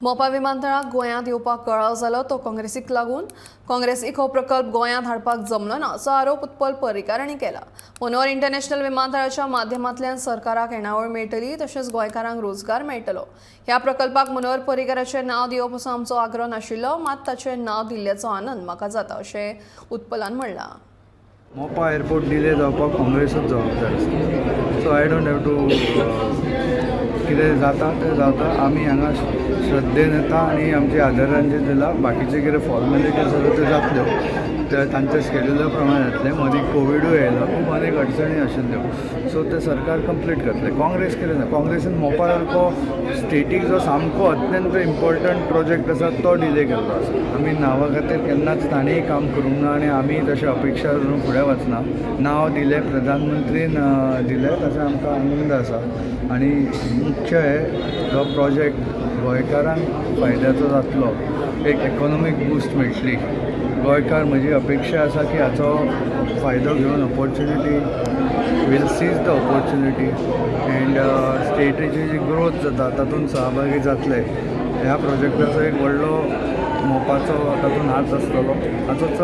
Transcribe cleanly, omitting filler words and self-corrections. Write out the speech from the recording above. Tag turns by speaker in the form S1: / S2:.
S1: मोपा विमानतळाक गोंयांत येवपाक कळाव जालो तो काँग्रेसीक लागून. काँग्रेसीक हो प्रकल्प गोंयांत हाडपाक जमलो ना असो आरोप उत्पल पर्रीकार हांणी केला. मनोहर इंटरनॅशनल विमानतळाच्या माध्यमांतल्यान सरकाराक येणावळ मेळटली, तशेंच गोंयकारांक रोजगार मेळटलो. ह्या प्रकल्पाक मनोहर पर्रीकाराचें नांव दिवप असो आमचो आग्रो नाशिल्लो, मात ताचें नांव दिल्ल्याचो आनंद म्हाका जाता अशें उत्पलान म्हणलां.
S2: मोपा एअरपोर्ट डिले जावपाक काँग्रेसूच जबाबदार आसा. So I don't have to, कितें जाता तें जाता. आमी हांगा श्रद्धेन येता आनी आमची आदरांजली दिला. बाकीचे कितें फॉर्मेलिटीज आसा त्यो जातल्यो, ते तांच्या स्केड्युला प्रमाणे जातलें. मदीं कोविडूय आयलो, खूब अनेक अडचणी आशिल्ल्यो. सो ते सरकार कंप्लीट करतलें. काँग्रेस कितें ना, काँग्रेसीन मोपा सारको स्टेटीक जो सामको अत्यंत इम्पॉर्टंट प्रोजेक्ट आसा तो डिले केल्लो आसा. आमी नांवा खातीर केन्नाच तांणीय काम करूंक ना आनी आमी तशें अपेक्षा धरून फुडें वचना. नांव दिलें, प्रधानमंत्रीन दिलें, ताचो आमकां आनंद आसा. आनी मुख्य हे जो प्रोजेक्ट गोंयकारांक फायद्याचो जातलो, एक इकॉनॉमीक बुस्ट मेळटली. गोंयकार, म्हजी अपेक्षा आसा की हाचो फायदो घेवन opportunity will seize the opportunity and स्टेटीची ji growth जाता तातूंत सहभागी जातले. ह्या प्रोजेक्टाचो एक व्हडलो मोपाचो तातूंत हात आसतलो. हाचो चड